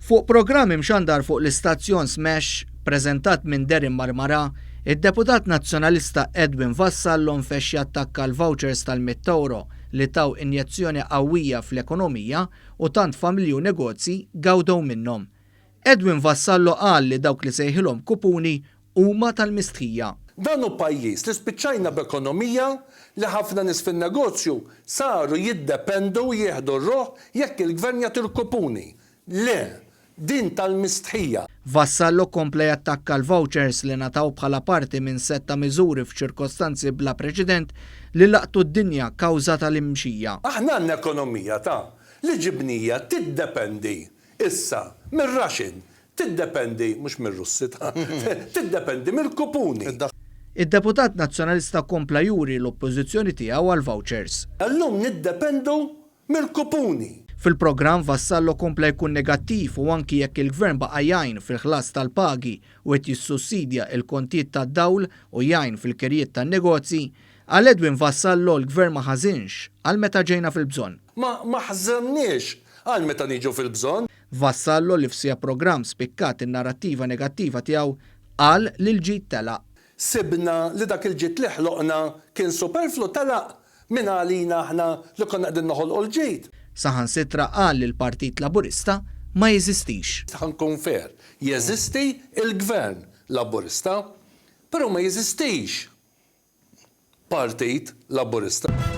Fuq programm imxandar fuq l-istazzjon Smash, preżentat minn Darren Marmarà, id-deputat Nazzjonalista Edwin Vassallo nfexx jattakka l-vouchers tal-mitt ewro li taw injezzjoni qawwija fl-ekonomija u tant familji u negozji gawdew minnhom. Edwin Vassallo qal li dawk li sejħilhom kupuni huma tal-mistħija. Dan hu pajjiż li spiċċajna b'ekonomija li ħafna nies fin-negozju saru jiddependu u jieħdu r-ruħ jekk il-Gvern jagħti l-kupuni. Le! Din tal-mistħija. Vassallo kompla jattakka l-vouchers li ngħataw bħala parti minn sett ta' miżuri f'ċirkostanzi bla preċedent li laqtu d-dinja kawża tal-imxija. Aħna għandna ekonomija ta' li ġibnija tiddependi issa mir-Russian, tiddependi, mhux mir-Russi ta', tiddependi mill-kupuni. Id-deputat Nazzjonalista kompla juri l-oppożizzjoni tiegħu għall-vouchers. Llum niddependu mill-kupuni. Fil-programm Vassallo kompla jkun negattiv u anki jekk il-Gvern baqa' jgħin fil-ħlas tal-pagi u qed jissussidja il-kontijiet tad-dawl u jgħin fil-kirjiet tan-negozji, għal Edwin Vassallo l-Gvern ma ħażinx għal meta ġejna fil-bżonn. Ma ma ħżenniex għal meta niġu fil-bżonn. Vassallo li f'siegħa programm spikkat in-narrattiva negattiva tiegħu qal li l-ġid telaq. Sibna li dak il-ġid li ħloqna kien superflu telaq Minn għalina aħna li konna qegħdin noħolqu l-ġid. Saħansitra qal li l-Partit Laburista ma jeżistix. Ħa nkun fair, jeżisti l-Gvern Laburista, però ma jeżistix Partit Laburista.